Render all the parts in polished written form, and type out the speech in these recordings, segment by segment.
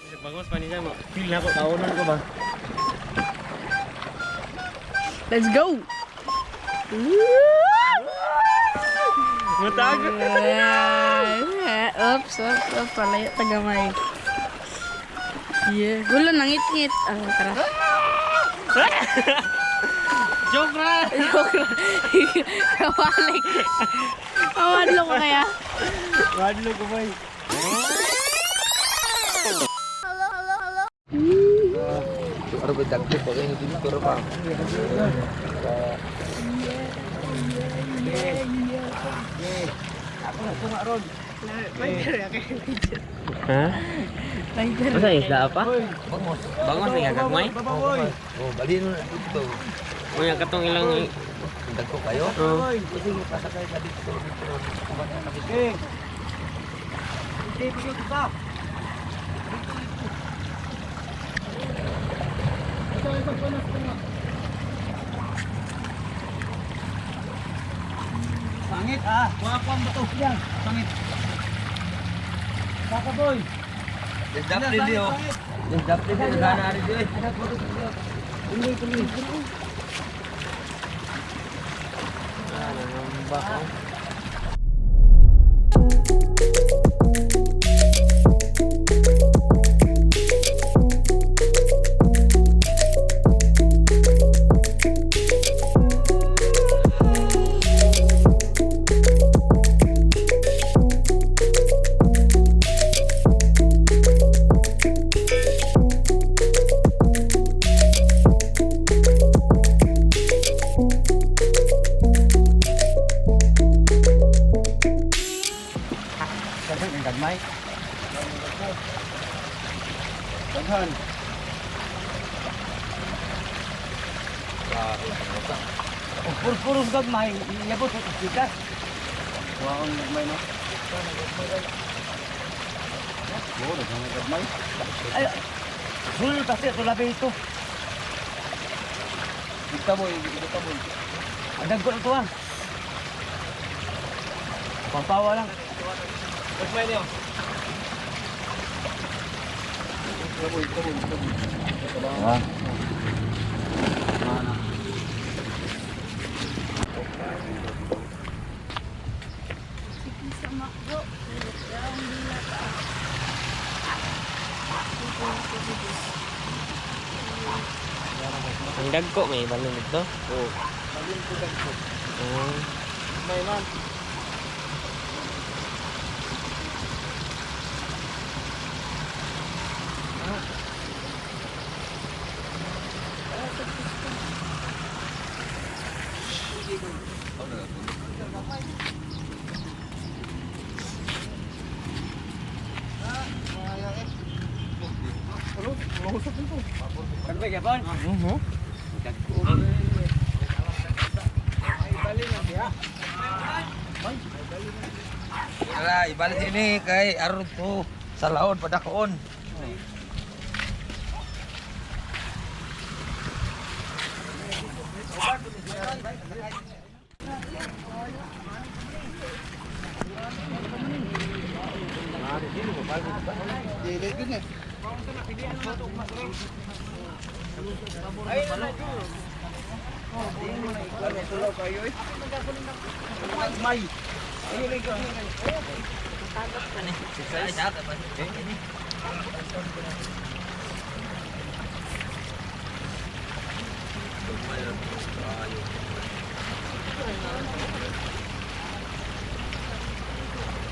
Bangos pa niya mo. Feel na ko taonon ko ba. Let's go! Matagot ka ta. Oops, oops, oops. Palayo tagamay. Yeah. Gulo, nangit-ngit. Ah, tara. Joke ra. Joke lang. Kawalik. Mawadlo ko kaya. Wadlo ko bay. Ano ba dagko pa kayo dito pero pa. Ha? Rider. Masa isda pa? Bangos. Bangos nga gagmay. Oh, bali no dito. Unya katong ilang Dagko kayo. Oh. Kasi pasakay ka dito dito. Pangit ah. Kuha ko ang bato. Yan. Pangit. Kaka boy. Daplin di oh. Daplin di gana ari di. Ah, nangamba ko. Daghan ang gagmay. Daghan. Oh, puro-puro gagmay. Iyabot sa sikas. Kuha ang gagmay no. Oh, daghan ang gagmay. Ay, sul kasi ito labi ito. Dito boy, dito boy. Adag ko na ito ah. Pampawa lang. Gagmay niyo. Ah. Sige sa makbo. Ang dagko may balon dito. Oh. Balin ko dagko. Oh. May man. Gagmay gapon. Ala, ibalik ini kay aron to sa laon padakoon.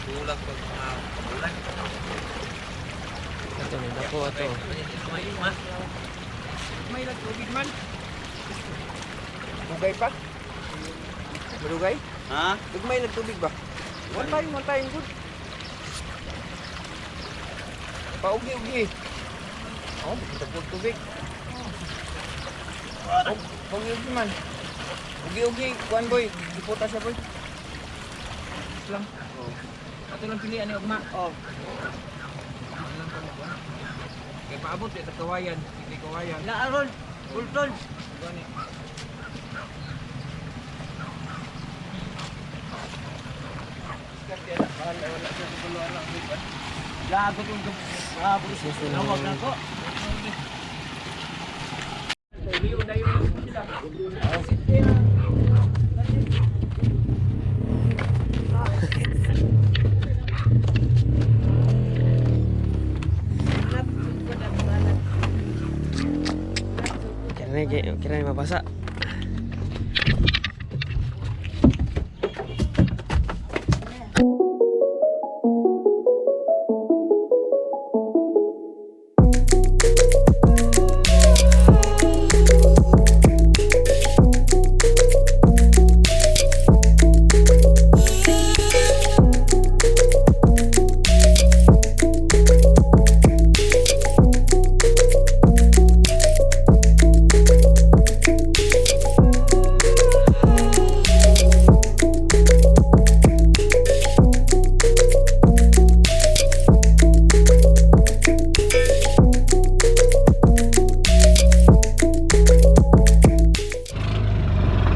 Tulak pag mga kabulan. Ito may dako ato. May tubig man. Dugay pa? Madugay? Ha? Dugmay nagtubig ba? One time, good. Paugi-ugi. Oh, tagpog tubig. Oh, paugi-ugi man. Ugi-ugi, kuan boy. Iputa siya boy. Lang. Oh. Ato lang pilian ni Ugma. Oh. Kay paabot sa kawayan, hindi kawayan. Naaron, ulton. Gani. Wala siya sa Gago kong gago. Nawag na ko. Kira na, kira na mabasa.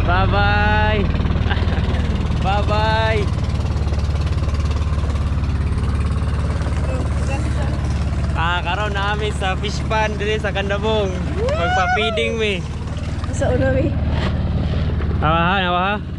Bye-bye. Bye-bye. Ah, karon namin sa fish pond diri sa Kandabong. Magpa-feeding mi. Sa ulo eh. Awa ha, awa ha.